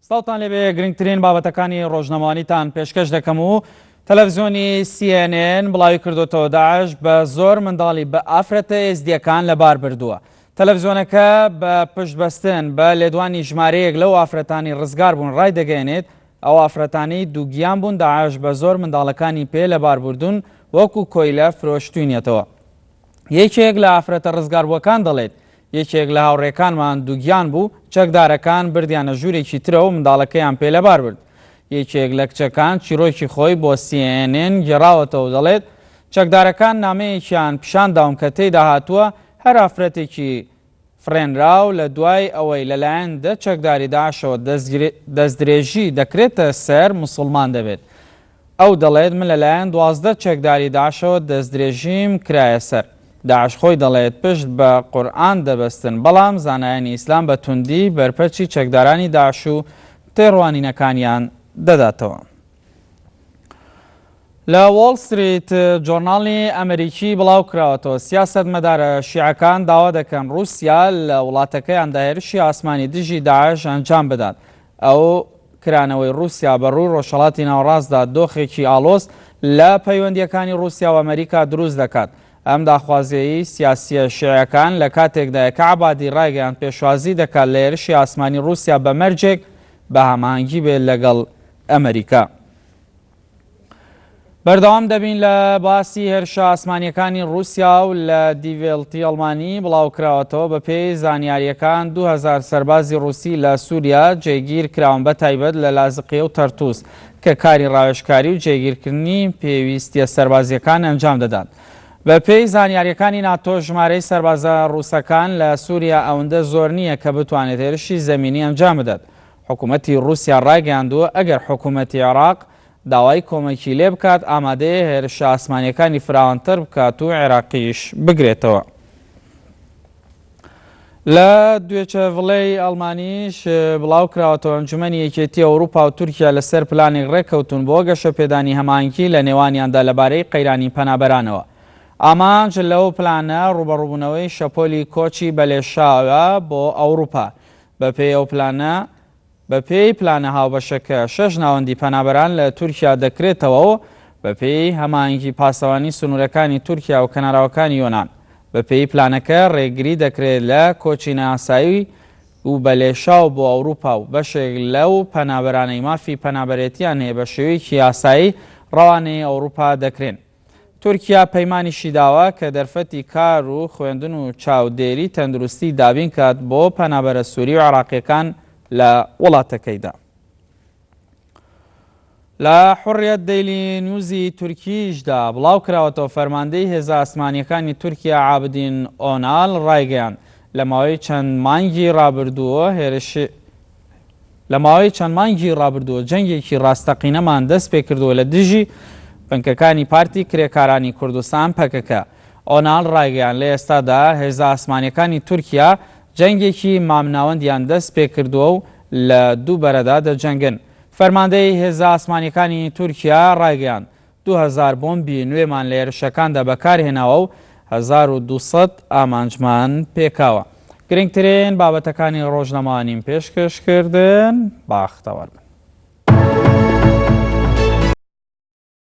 سڵاوتان لێبێ گرنگترین بابەتەکانی ڕۆژنامەوانیتان پێشکەش دەکەم و تەلەڤزیۆنی CNN بڵاوی کردوتەوە داعش بە زۆر منداڵی بە ئافرەتە ئێزدیەکان لەبار بردووە. تەلەڤزیۆنەکە بە پشت بەستن بە لێدوانی ژمارەیەک لەو ئافرەتانی ڕزگار بوون ڕایدەگەیەنێت ئەو ئافرەتانەی دووگیان بوون داعش بە زۆر منداڵەکانی پێ لەبار بردوون وەکو کۆیلە فرۆشتوینیەتەوە. یەکێک لە ئافرەتە ڕزگاربووەکان دەڵێت، یەکێک لە هاوڕێکانمان دووگیان بوو، چەکدارەکان بردیانە ژوورێکی ترەوە و منداڵەکەیان پێ لەبار برد. یەکێک لە کچەکان چیرۆکی خۆی بۆ CNN گێڕاوەتەوە و دەڵێت، چەکدارەکان نامەیەکیان پیشان داوم کە تێیدا هاتووە هەر ئافرەتێکی فڕێنراو لە دوای ئەوەی لەلایەن دە چەکداری داعشەوە دەستدرێژی دەکرێتە سەر موسڵمان دەبێت. ئەو دەڵێت من لەلایەن 12 چەکداری داعشەوە دەستدرێژیم کرایە سەر. داعش خۆی دەڵێت پشت بە قورئان دەبەستن، بەڵام زانایانی ئیسلام بە توندی بەرپەرچی چەکدارانی داعش و تێڕوانینەکانیان دەداتەوە. لە وۆڵ ستریت جۆرناڵی ئەمریکی بڵاوکراوەتەوە، سیاسەتمەدارە شیعەکان داوا دەکەن ڕووسیا لە وڵاتەکەیاندا هێرشی ئاسمانی دژی داعش ئەنجام بدات. ئەو کرانەوەی ڕووسیا بە ڕووی ڕۆژهەڵاتی ناوەڕاستدا دۆخێکی ئاڵۆز لە پەیوەندییەکانی ڕووسیا و ئەمریکا دروست دەکات. ئەم داخوازییەی سیاسییە شیعەکان لە کاتێکدایە کە عەبادی ڕایگەیاند پێشوازی دەکات لە هێرشی ئاسمانی ڕووسیا بە مەرجێک بە هەماهەنگی بێت لەگەڵ ئەمریکا. بەردەوام دەبین لە باسی هێرشە ئاسمانیەکانی ڕووسیا و لە دیڤێڵتی ئەڵمانی بڵاوکراوەتەوە بەپێی زانیاریەکان 2000 سەربازی ڕووسی لە سووریا جێگیر کراون بە تایبەت لە لازقیە و تەرتوس کە کاری ڕاوێژکاری و جێگیرکردنی پێویستیە سەربازیەکان ئەنجام دەدات. بەپێی زانیاریەکانی ناتۆ ژمارەی سەربازە ڕووسەکان لە سووریا ئەوەندە زۆر نییە کە بتوانێت هێرشی زەمینی ئەنجام بدات. حکومەتی ڕووسیا ڕایگەیاندووە، ئەگەر حکومەتی عێراق داوای کۆمەکی لێ بکات، ئامادەیە هێرشە ئاسمانییەکانی فراوانتر بکات و عێراقیش بگرێتەوە. لە دوێچە ڤڵێی ئەڵمانیش بڵاوکراوەتەوە، ئەنجومەنی یەکێتی ئەوروپا و تورکیا لەسەر پلانێک ڕێککەوتوون بۆ گەشەپێدانی هەماهەنگی لە نێوانیاندا لەبارەی قەیرانی پەنابەرانەوە. ئامانج لەو پلانە ڕووبەڕووبوونەوەی شەپۆلی کۆچی بەلێشاوە بۆ ئەوروپا. بەپێی ئەو پلانە، بەپێی پلانە هاوبەشەکە شەش ناوەندی پەنابەران لە تورکیا دەکرێتەوە و بەپێی هەماهەنگی پاسەوانی سنوورەکانی تورکیا و کەناراوەکانی یۆنان. بەپێی پلانەکە ڕێگری دەکرێت لە کۆچی نایاسایی و بە لێشاو بۆ ئەوروپا و بەشێک لەو پەنابەرانەی مافی پەنابەرێتیان هەیە بە شێوەیەکی یاسایی ڕەوانەی ئەوروپا دەکرێن. تورکیا پەیمانیشی داوە کە دەرفەتی کار و خوێندن و چاودێری تەندروستی دابین کات بۆ پەنابەرە سوری و عێراقیەکان لە وڵاتەکەیدا. لە حوڕیەت دەیلی نیوزی تورکیشدا بڵاوکراوەتەوە فەرماندەی هێزە ئاسمانیەکانی تورکیا عابدین ئۆنال ڕایگەیاند لە ماوەی چەند مانگی ڕابردووە هێرش لە ماوەی چەند مانگی ڕابردووە جەنگێکی ڕاستەقینەمان دەست پێکردووە لە دژی بنکەکانی پارتی کرێکارانی کوردستان پەکەکە. ئۆناڵ ڕایگەیاند لە ئێستادا هێزە ئاسمانیەکانی تورکیا جەنگێکی مامناوەندیان دەست پێکردووە و لە دوو بەرەدا دەجەنگن. فەرماندەی هێزە ئاسمانیەکانی تورکیا ڕایگەیاند 2000 بۆمبی نوێمان لە هێرشەکاندا بەکارهێناوە و 1200 ئامانجمان پێکاوە. گرنگترین بابەتەکانی ڕۆژنامەوانیم پێشکەش کردن، باختەوەر بن.